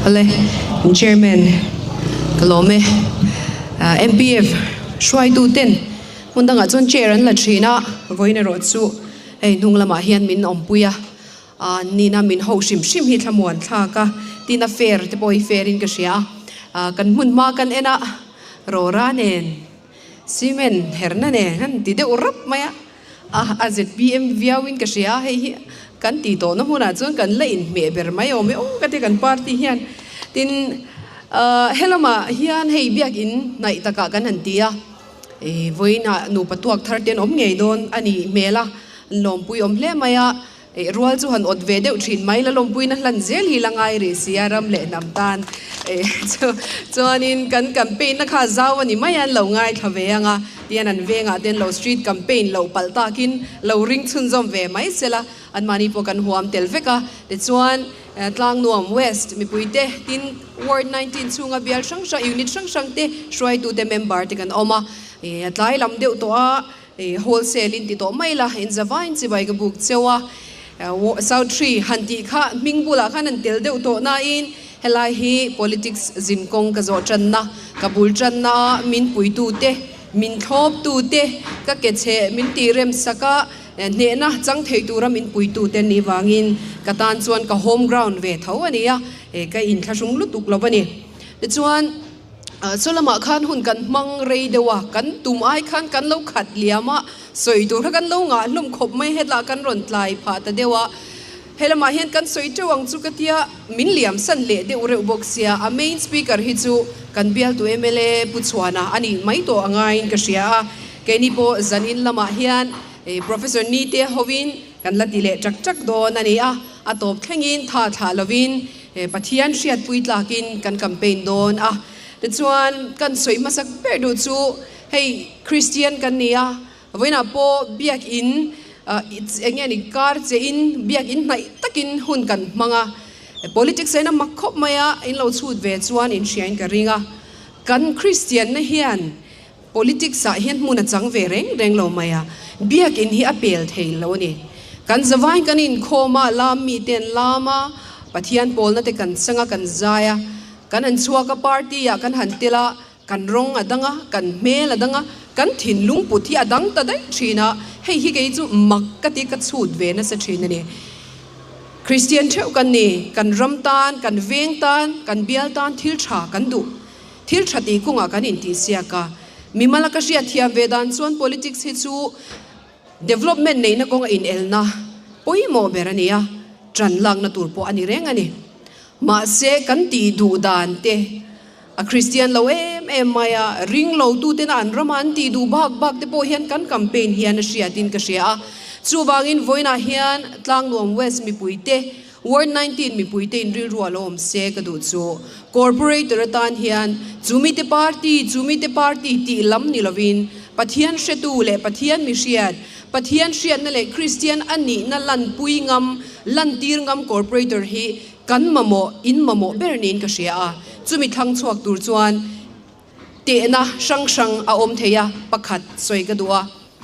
Ale Chairman ka lawm e. MPF hruaitu ten hmun dangah chuan chair an la thin a, vawiin erawh chu hei hnung lamah hian min awmpui a, nina min ho hrim hrim hi thlamuan thlak a, tin a fair te pawh hi fair in ka hria a, kan hmun hma kan en a, rawra nen cement herna nen an ti deuh rap mai a. A a zpm viau in ka hria a, hei hi kan tih tawhna hmunah chuan kan la inhmeh ber mai awm e aw ka ti kan party hian. Tin, ah helamah hian hei biakin hnaih takah kan han ti a, ih vawiinah nupa tuak thar te an awm ngei dawn a nih hmel a, an lawmpui awm hle mai a. Ih rual chu han awt ve deuh thin mai la lawmpuina hlan zel hi la ngai rih si a ram leh hnam tan ih chu chuanin kan campaign na kha zau a ni mai a an lo ngaithla ve ang a tihian an vengah te an lo street campaign loh palh takin lo ring chhunzawm ve mai sela anmahni pawh kan huam tel vek a tichuan Tlangnuam West mipui te tin Ward 19 chhunga bial hrang hrang unit hrang hrang te hruaitute member te kan awm a ih a tlai lam deuh tawh a. Wholesale in ti tawh mai la, in zavain chibai ka buk cheu a, South Tree han tih kha hming bulah khan an tel deuh tawh nain helai hi politics zin kawng ka zawh tanna, ka bul tanna a min puitute, min thlawptute, ka ke chhe min tih rem sak a, hnehna chang thei tura min puitute an nih vangin ka tan chuan ka home ground ve tho a ni a, ka inthlahrung lutuk lo a ni. Tichuan. Saw lamah khan hun kan hmang rei deuh a, kan tum ai khan kan lo khat liam a, sawi tur kha kan lo ngah hlawm khawp mai hetlah kan rawn tlai phah ta deuh a, helamah hian kan sawi teuh ang chu ka tia min liam san leh deuh reuh bawk sia, a main speaker hi chu kan bialtu mla Pu Chhuana a nih mai tawh a ngaiin ka hria a, keini pawh zanin lamah hian Professor Nite hovin kan la ti leh ṭak ṭak dawn a ni a, a tawp thlengin tha thlah lovin Pathian hriatpui tlakin kan campaign dawn a, tichuan kan sawi hmasak ber duh chu hei Christian kan ni a, vawiinah pawh biakin eng nge ni kar che in biakin hnaih takin hun kan hmang a, politics ah hian a mak khawp mai a, in lo chhut ve chuan inhriain ka ring a, kan Christian na hian politics ah hian hmun a chang ve reng reng lo mai a, biakin hi a pel thei lo a ni. Kan zavain kan inkhawm a, lam mite an lam a, Pathian pawlna te kan chang a, kan zai a, kan han chhuak a, party ah kan han tel a, kan rawng a dang a, kan hmel a dang a, kan thinlung put hi a dang ta daih thin a, hei hi kei chu mak ka ti ka chhut ve nasa thin a ni. Kristian theuh kan ni, kan ram tan, kan veng tan, kan bial tan thil tha kan duh. Thil tha tih kawngah kan intihsiak a, mimal a ka hriat thiam ve dan chuan politics hi chu development neihna kawnga inelna pawimawh ber a ni a, tan lakna tur pawh a ni reng a ni. Mahse, kan tih duh dan te a Kristian lo em em mai a, ring lo tuten a an rama an tih duh bak bak te pawh hian kan campaign hian a hriatin ka hria a. Chuvangin vawiinah hian Tlangnuam West mipuite Ward 19 mipuite in rilru a lo awm se ka duh chu. Corporator atan hian chu mite party, chu mite party tih lam ni lovin Pathian hretu leh Pathian mi hriat, Pathian hriatna leh Kristian a nihna lanpui ngam, lantir ngam corporator hi kan mamawh, in mamawh ber niin ka hria a. Chumi thlang chhuak tur chuan tehna hrang hrang a awm thei a, pakhat sawi ka duh a,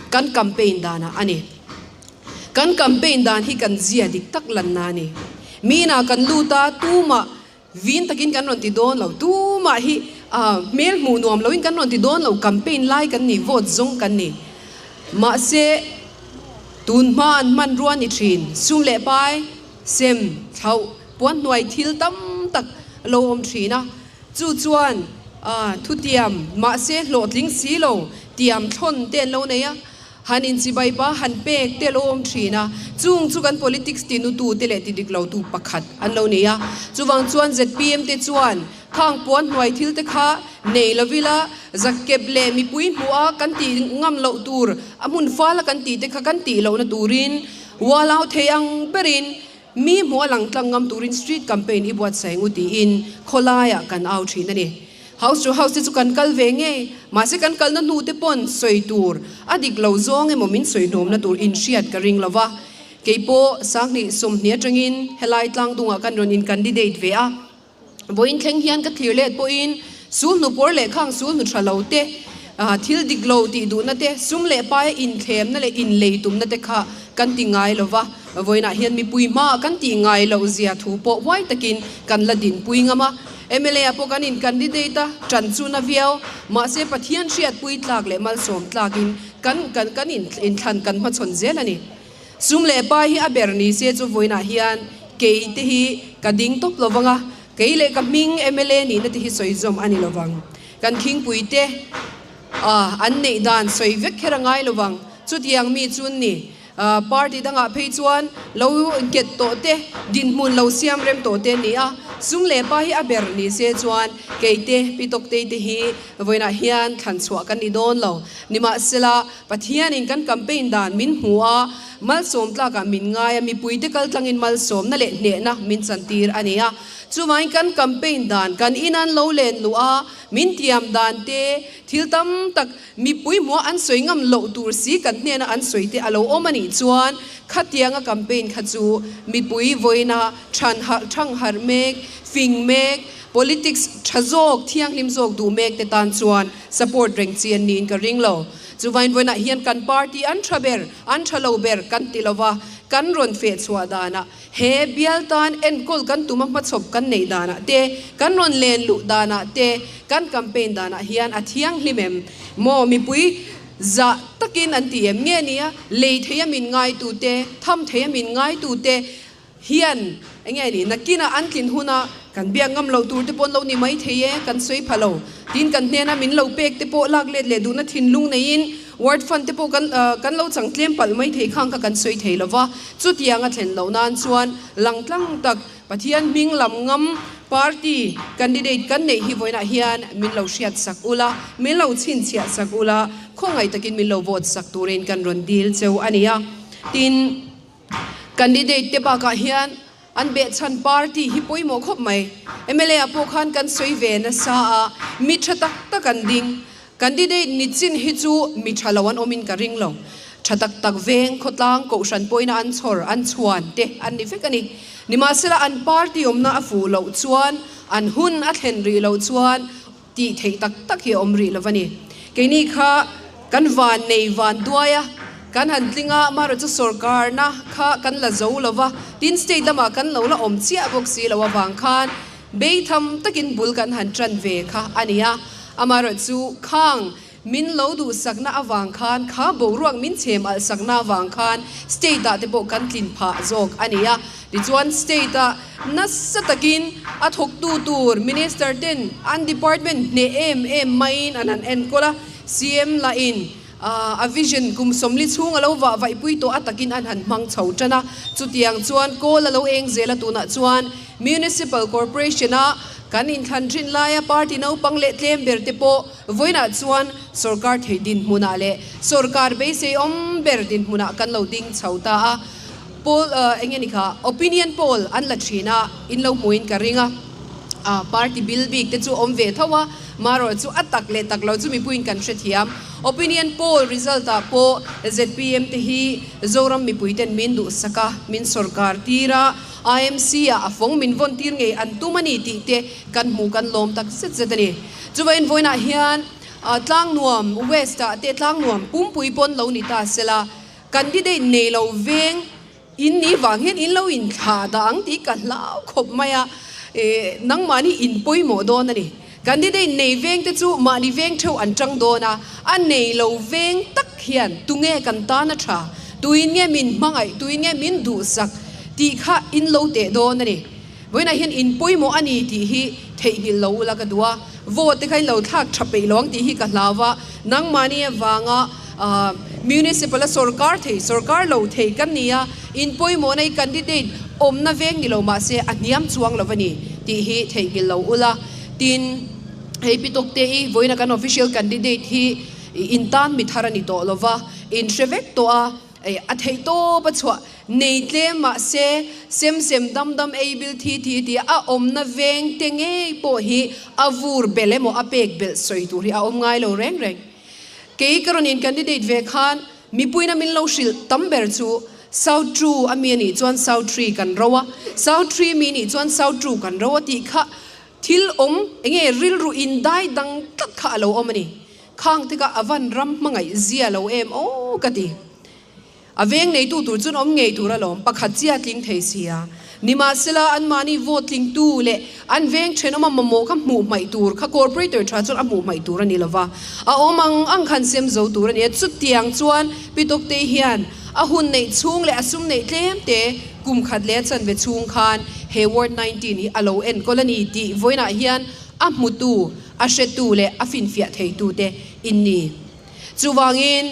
kan campaign danah a ni. Kan campaign dan hi kan zia dik tak lanna a ni. Miinah kan lut a, tumah vin takin kan rawn ti dawn lo, tumah hi hmel hmuh nuam loin kan rawn ti dawn lo, campaign lai kan ni, vote zawng kan ni. Mahse, tun hma an hmanrua ni thin, sum leh pai, sem, thlauh, puan hnuai thil tam tak a lo awm thin a. Chu chuan thutiam, mahse hlawhtling si lo, tiam thlawn te an lo nei a. Han inchibai pa han pek te lo awm thin a, chung chu kan politics ti nutu te leh ti dik lo tu pakhat an lo nei a. Chuvang chuan zpm te chuan khang puan hnuai thil te kha nei lo ila, zakkep leh mipui hmuh a kan tih ngam loh tur, a hmun fal a kan tih te kha kan tih lohna turin ualau thei ang berin mi hmuh a lang tlang ngam turin street campaign i buatsaih ngu tiin khawlaiah kan au thin a ni. House to house te chu kan kal ve ngei, mahse kan kalna hnu te pawn sawi tur a dik lo zawng emaw min sawi hnawmna tur inhriat ka ring lo va. Kei pawh Sanghnih sawmhnih atangin helai tlangdungah kan rawn in candidate ve a, vawiin thleng hian ka thlir let pawhin sul hnu pawr leh khang sul hnu tha lo te, thil dik lo tih duhna te, sum leh paia inthlemna leh inlei tumna te kha kan ti ngai lo va. Vawiinah hian mipui hmaah kan tih ngai loh zia thu pawh huai takin kan la dinpui ngam a. Mla ah pawh kan in candidate a, ṭan chu na viau. Mahse Pathian hriatpui tlak leh malsawm tlakin kan kan kan inthlan kan hmachhawn zel a ni. Sum leh pai hi a ber ni se chu vawiinah hian kei te hi ka ding tawp lo vang a, kei leh ka hming mla nihna te hi sawi zawm a ni lo vang. Kan khingpui te an neih dan sawi vek kher a ngai lo vang. Chutiang mi chu ni. Party dangah phei chuan lo nghet tawh te, dinhmun lo siam rem tawh te a ni a. Sum leh pa hi a ber ni se chuan kei te, Pi Tawktei te hi vawiinah hian thlan chhuah kan ni dawn lo. Nimahsela, Pathianin kan campaign dan min hmu a, malsawm tlakah min ngai a, mipuite kaltlangin malsawmna leh hnehna min chantir a ni a. Chuvangin kan campaign dan, kan inan lo len luh a, min tiam dan te, thil tam tak mipui hmuah an sawi ngam loh tur si kan hnena an sawi te a lo awm a nih chuan khatianga campaign kha chu mipui vawiina than harh, thang harh mek, fing mek, politics tha zawk, thianghlim zawk duh mek te tan chuan support reng chi an niin ka ring lo. Chuvain vawiinah hian kan party an tha ber, an tha lo ber kan ti lova, kan rawn feh chhuah danah he bial tan enkawl kan tum a hmachhawp kan neih danah te, kan rawn len luh danah te, kan campaign danah hian a thianghlim em? Maw mipui zah takin an ti em? Nge nia lei theia min ngaitute, tham theia min ngaitute, Hian eng nge ni, nakinah an tlin huna kan biak ngam loh tur te pawh an lo ni mai thei e, kan sawi pha lo. Tin, kan hnena min lo pek te pawh lak let leh duhna thinlung neiin ward fund te pawh kan kan lo chang tlem palh mai thei khang kha kan sawi thei lo va. Chutiang a thlen loh nan chuan langtlang tak Pathian hming lam ngam party candidate kan neih hi vawiinah hian min lo hriat sak ula, min lo chhinchhiah sak ula, khawngaih takin min lo vote sak turin kan rawn dil cheu a ni a. Tin. Candidate te bakah hian an behchhan party hi pawimawh khawp mai. Mla ah pawh khan kan sawi ve nasa a, mi tha tak tak an ding. Candidate ni chin hi chu mi tha lo an awmin ka ring lo. Tha tak tak veng, khawtlang, kohhran pawhina an chhawr, an chhuan te an ni vek a ni. Nimahsela an party awmna a fuh loh chuan, an hun a thlen rih loh chuan Tih theih tak tak hi a awm rih lo va ni. Keini kha kan van nei van duai a, kan han tling a, amaherawh chu sawrkarna kha kan la zo lo va, tin state lamah kan lo la awm chiah bawk si lo avang khan beitham takin bul kan han tan ve kha a ni a. Amaherawh chu khang Min lo duhsakna avang khan, kha boruak min chhem alhsakna avang khan state ah te pawh kan tlin phah zawk a ni a. Tichuan state ah nasa takin a thawktu tur minister ten an department hneh em em maiin an han enkawl a, CM lahin a vision kum 40 chhung a lo vah vaihpui tawh a takin an han hmang chho tan a. Chutiang chuan kawl a lo eng zel a tunah chuan Municipal Corporation a kan inthlan thin laia party naupang leh tlem ber te pawh Vawiinah chuan sorkar thei dinhmunah leh sorkar beisei awm ber dinhmunah kan lo ding chho ta a, poll eng nge ni kha opinion poll an la thin a, in lo hmuhin ka ring a, party bil bik te chu awm ve tho a, marawh chu a tak leh tak lo chu mipuiin kan hrethiam. Opinion poll result ah pawh zpm te hi Zoram mipuiten min duhsak a, min sorkar tir a, IMC ah a fawng min vawn tir ngei an tum a ni tih te kan hmuh kan lawm tak zet zet a ni. Chuvain vawiinah hian Tlangnuam West ah te Tlangnuam pumpui pawn lo ni ta sela, candidate nei lo veng in nih vang hian in lo inthlah dah ang tih ka hlau khawp mai a, nangmahni in pawimawh dawn a ni. Candidate nei veng te chu mahni veng theuh an tang dawn a, a nei lo veng tak hian tunge kan tan a tha, tuin nge min hmangaih, tuin nge min duhsak tih kha in lo teh dawn a ni. Vawiinah hian in pawimawh a ni tih hi theihnghilh lo ula ka duh a, vote te kha in lo thlak tha peih lo ang tih hi ka hlau a, nangmahni avanga Municipal a sorkar thei, sorkar lo thei kan ni a, in pawimawhna hi candidate awmna veng ni lo mahse a hniam chuang lo a ni tih hi theihnghilh lo ula. Tin, hei Pi Tawkte i vawiina kan official candidate hi in tan mi thar a ni tawh lo va, in hre vek tawh a, A theih tawp a chhuah nei tlem mahse sem sem dam dam ei bil thi thi tia a awmna veng te ngei pawh hi a vur belh emaw a pek belh sawi tur hi a awm ngai lo reng reng. Kei ka rawn in candidate ve khan mipuina min lo hrilh tam ber chu South True a mi a nih chuan South Tree kan ro a, South Tree mi nih chuan South True kan ro a tih kha thil awm enge rilru indai dang tlat kha a lo awm a ni. Khang te kha a van ram hmangaih zia lo em aw ka ti. A veng neitu tur chuan awm ngei tur alawm, pakhat chiah tling thei sia. Nimahsela, anmahni vote tlingtu leh an veng thenawma mamawh kha hmuh hmaih tur kha corporator tha chuan a hmuh hmaih tur a ni lova, a awm ang ang khan sem zo tur a ni a. Chutiang chuan Pi Tawktei hian a hun neih chhung leh a sum neih tlem te kum khat leh a chanve chhung khan he Ward 19 hi a lo enkawl a ni tih vawiinah hian a hmutu, a hretu leh a finfiah theitute in ni. Chuvangin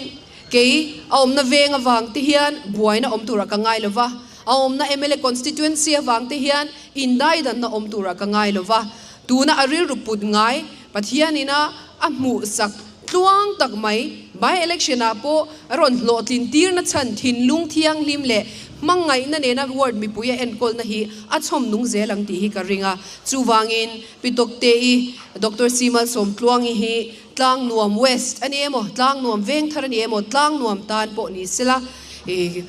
kei a awmna veng avang te hian buaina awm turah ka ngai lova, a awmna mla constituency avang te hian indaidanna awm turah ka ngai lova, tuna a rilru put ngai Pathianin a a hmuhsak tluang tak mai by election ah pawh a rawn hlawhtlin tirna chhan thinlung thianghlim leh hmangaihna nena ward mipui a enkawlna hi a chhawm nung zel ang tih hi ka ring a. Chuvangin Pi Tawkte-i, Doctor Simalsawmtluangi hi Tlangnuam West a ni emaw, Tlangnuam Vengthar a ni emaw, Tlangnuam tan pawh ni sela i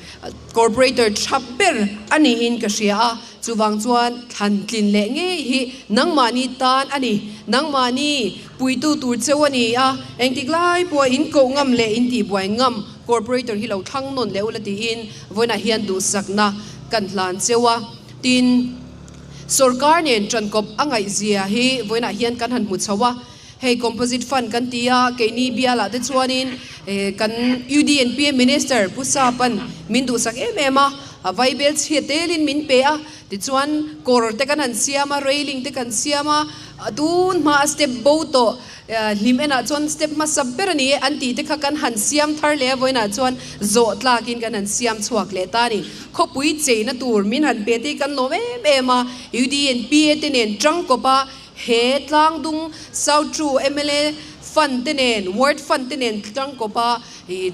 Corporator tha ber a niin ka hria a, chuvang chuan thlan tlin leh ngei hi nangmahni tan a ni, nangmahni puitu tur cheu a ni a, engtik lai pawha in koh ngam leh in tihbuai ngam Corporator hi lo thlang nawn leh ula tiin vawiinah hian duhsakna kan hlan cheu a, tin Sorkar nen ṭankawp a ngaihzia hi vawiinah hian kan han hmu chho a. Hei Composite Fund kan ti a, keini bialah te chuanin kan UDNPA Minister Pu Sapan min duhsak em em a, a vaibel chhia telin min pe a, tichuan kawr te kan han siam a, railing te kan siam a, tun hma a step bo tawh hlim enah chuan step hmasa ber a ni e an tih te kha kan han siam thar leh a, vawiinah chuan zawh tlakin kan han siam chhuak leh ta a ni. Khawpui cheina tur min han pe te hi kan lawm em em a, UDNPA te nen tangkawp a, He tlangdung South True mla Fund te nen, Ward Fund te nen tangkawp a,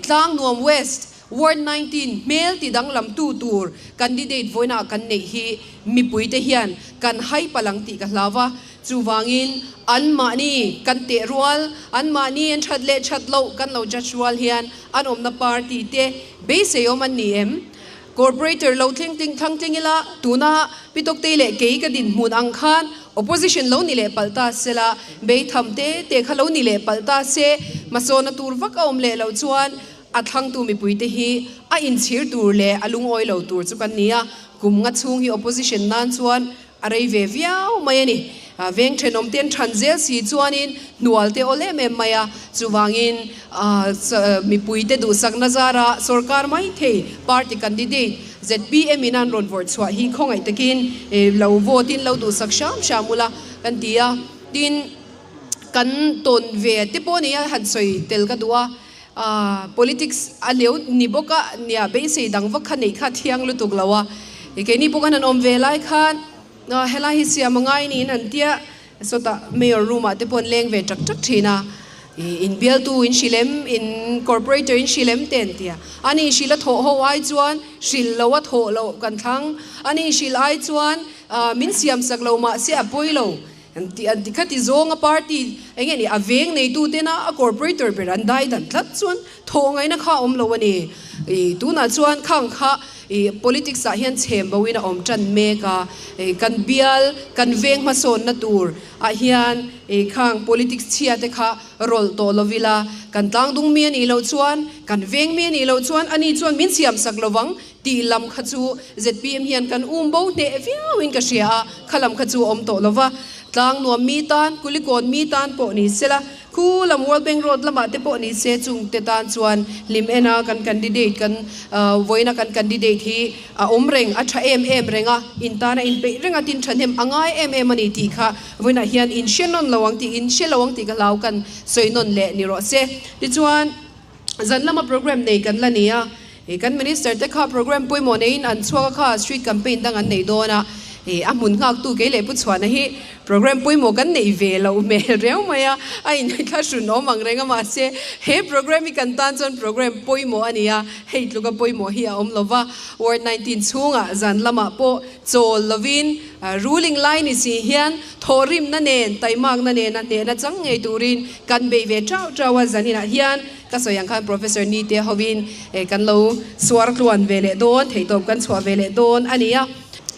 Tlangnuam West Ward 19 hmel ti danglam tu tur candidate vawiinah kan neih hi mipui te hian kan hai palh ang tih ka hlau va. Chuvangin anmahni kan teh rual, anmahni an that leh that loh kan lo judge rual hian an awmna party te beisei awm an ni em? Corporator lo thleng tling thlang tling ila, tuna Pi Tawktei leh kei ka dinhmun ang khan opposition lo ni leh palh ta sela, beitham te te kha lo ni leh palh ta se, hmasawna tur vak a awm leh loh chuan a thlangtu mipuite hi a inchhir tur leh a lungawi lo tur chu kan ni a, kum nga chhung hi opposition nan chuan A rei ve viau mai a ni. Veng thenawm te an than zel si chuanin hnual te awl em em mai a. Chuvangin mipui te duhsakna zara sorkar mai thei party candidate zpm in an rawn vawrh chhuah hi khawngaih takin lo vote in lo duhsak hram hram ula kan ti a. Tin, kan tawn ve te pawh nia han sawi tel ka duh a. Politics a leu ni bawk a, nia beisei dang vak kha neih kha a thiang lutuk lo a. Keini pawh khan an awm ve lai khan helai hi siam a ngai niin an tia, sawtah Mayor room ah te pawh an leng ve tak tak thin a. In bialtu in hrilh em, in corporator in hrilh em te an tia. Ani hrilh a thawh ho ai chuan hrilh lo a thawh loh kan thlang. Ani hrilh ai chuan min siam sak lo mahse a pawi lo. An ti an ti khati zawnga party eng nge ni a veng neitu tena a corporator ber an dai dan tlat chuan thawh ngaihna kha a awm lo a ni. Ih tunah chuan khang kha ih politics ah hian chhem bo in a awm tan mek a, ih kan bial kan veng hmasawnna tur ah hian ih khang politics chhia te kha rawlh tawh lo ila, kan tlangdung mi a nih loh chuan kan veng mi a nih loh chuan ani chuan min siam sak lovang Tih lam kha chu zpm hian kan um bo hneh viauin ka hria a, kha lam kha chu a awm tawh lo va. Tlang nuam mi tan, Kulikawn mi tan pawh ni se la, khu lam World Bank Road lamah te pawh ni se chung te tan chuan hlim ena kan candidate kan vawiina kan candidate hi a awm reng, a tha em em reng a, in tana inpeih reng a tin thahnem a ngai em em a ni tih kha vawiinah hian in hre nawn lo ang tih, in hre lo ang tih ka hlau kan sawi nawn leh ni rawh se. Tichuan. Zan lama program nei kan la ni a, ih kan minister te kha program pawimawh neiin an chhuak a kha street campaign dang an nei dawn a, ih a hmun nghaktu kei leh Pu Chhuana hi program pawimawh kan neih ve loh hmel riau mai a, a inthla hrun awm ang reng a mahse he program hi kan tan chuan program pawimawh a ni a, hei tluka pawimawh hi a awm lo va, Ward 19 chhungah zan lamah pawh chawl lovin ruling lai ni si hian thawhrimna nen taimakna nena hnehna chang ngei turin kan bei ve chau chau a, zaninah hian ka sawi ang khan Professor Nite hovin kan lo suar tluan ve leh dawn, theihtawp kan chhuah ve leh dawn a ni a.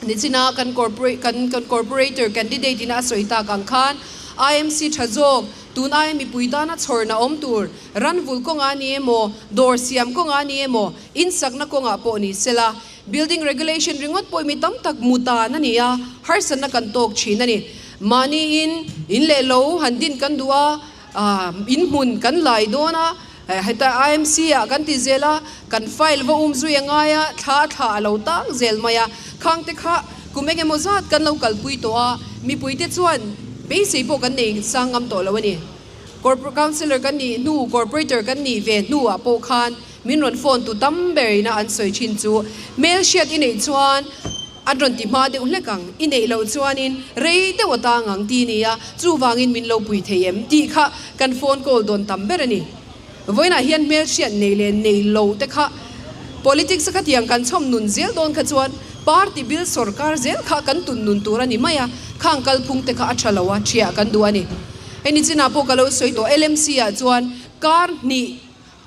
Nichina kan corporate kan corporator candidate ina a sawi tak ang khan IMC tha zawk. Tun aia mipui tana chhawrna awm tur, ranvul kawngah ni emaw, dawr siam kawngah ni emaw, insakna kawngah pawh ni sela, building regulation ringawt pawh mi tam tak mu tan a ni a, harsatna kan tawk thin a ni. Mahni in, in leh lo han din kan duh a, in hmun kan lai dawn a, heta IMC ah kan ti zel a, kan file va um zui a ngai a, thla thla a lo tang zel mai a, khang te kha kum eng emaw zat kan lo kalpui tawh a, mipuite chuan beisei pawh kan nei sang ngam tawh lo a ni. Corporate Councillor kan nih hnu, Corporator kan nih ve hnuah pawh khan min rawn phone tu tam ber ina an sawi thin chu hmelhriat i neih chuan an rawn ti hma deuh hlek ang, i neih loh chuanin rei deuh a tang ang ti nia, chuvangin min lo pui thei em tih kha kan phone call dawn tam ber a ni. Vawiinah hian hmelhriat nei leh nei lo te kha politics a khatiang kan chhawm nun zel dawn kha chuan party bil sorkar zel kha kan tun nun tur a ni mai a, khang kalphung te kha a tha lo a, thiah kan duh a ni. Hei nichinah pawh ka lo sawi tawh LMC ah chuan kar hnih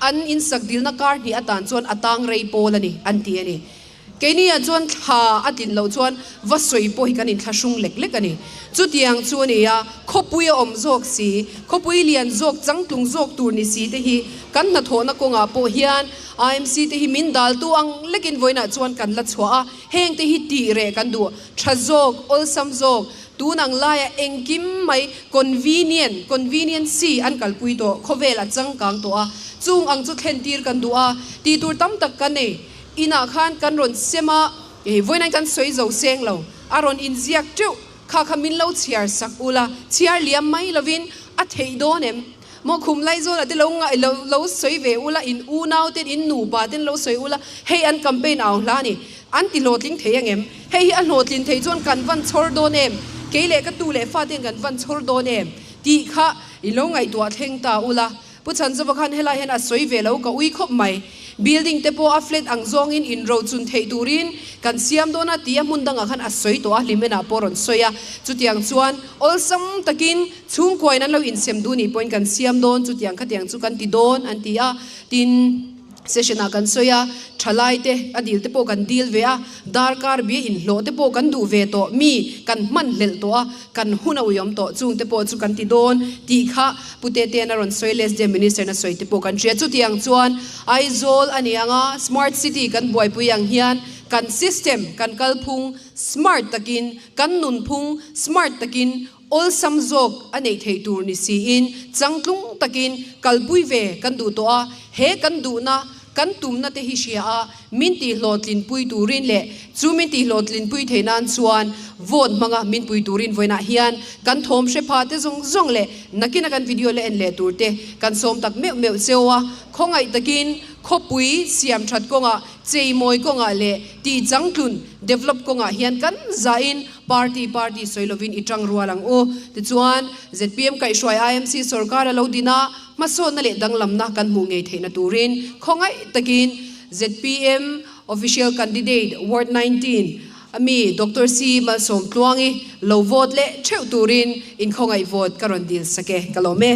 an insak dilna kar hnih atan chuan a tang rei pawl a ni an ti a ni. Keini ah chuan thla a tlin loh chuan va sawi pawh hi kan inthlahrung lek lek a ni. Chutiang chu a ni a, khawpui a awm zawk si, khawpui lian zawk changtlung zawk tur ni si te hi kan hnathawhna kawngah pawh hian IMC te hi min daltu ang lekin vawiinah chuan kan la chhuah a, heng te hi tih reh kan duh tha zawk, awlsam zawk, tun ang laia engkim mai convenient, conveniency an kalpui tawh, khawvel a changkang tawh a, chung ang chu thlen tir kan duh a, tih tur tam tak kan nei. Inah khan kan rawn sem a, hei vawiin kan sawi zo seng lo, a rawn inziak teuh, kha kha min lo chhiar sak ula, chhiar liam mai lovin a theih dawn em? Maw khum Laizawl ah te lo ngaih lo lo sawi ve ula, in unau ten in nupa ten lo sawi ula, hei an campaign au hla a ni, an ti hlawhtling thei ang em? Hei hi a hlawhtlin thei chuan kan van chhawr dawn em? Kei leh ka tu leh fa ten kan van chhawr dawn em? Tih kha i lo ngaihtuah thleng ta ula. Pu Chhanzova khan helai hian a sawi ve lo ka ui khawp mai. Building te pawh a flat ang zawngin in rochun theih turin kan siam dawn a tih a hmun dangah khan a sawi tawh a, Hlimenah pawh rawn sawi a. Chutiang chuan awlsam takin chhungkuain an lo insem duh nih pawhin kan siam dawn, chutiang khatiang chu kan ti dawn an ti a. Tin, session ah kan sawi a, thalai te a dil te pawh kan dil ve a, darkar bia inhlawh te pawh kan duh ve tawh, mi kan hman hlelh tawh a, kan hun a uiawm tawh, chung te pawh chu kan ti dawn tih kha Pu Tetean a rawn sawi leh SDM Minister in a sawi te pawh kan hria. Chutiang chuan Aizawl a ni ang a, Smart City kan buaipui ang hian kan system, kan kalphung smart takin, kan nunphung smart takin Awlsam zawk a neih theih tur ni siin changtlung takin kalpui ve kan duh tawh a, he kan duhna, kan tumna te hi hria a, min tihhlawhtlinpui turin leh chu min tihhlawhtlinpui theih nan chuan vote hmanga min pui turin vawiinah hian kan thawm hre pha te zawng zawng leh nakina kan video la en leh tur te kan sawm tak meuh meuh cheu a, khawngaih takin khawpui siam that kawngah, cheimawi kawngah leh tihchangtlun, develop, kawngah hian kan zahin Party party sawi lovin i tang rual ang u. Tichuan, zpm kaihhruai IMC sorkar a lo din a, hmasawnna leh danglamna kan hmuh ngei theihna turin khawngaih takin zpm Official Candidate Ward 19 ami Doctor C Malsawmtluangi lo vote leh theuh turin inkhawngaih vote ka rawn dil sak e. Ka lawm e.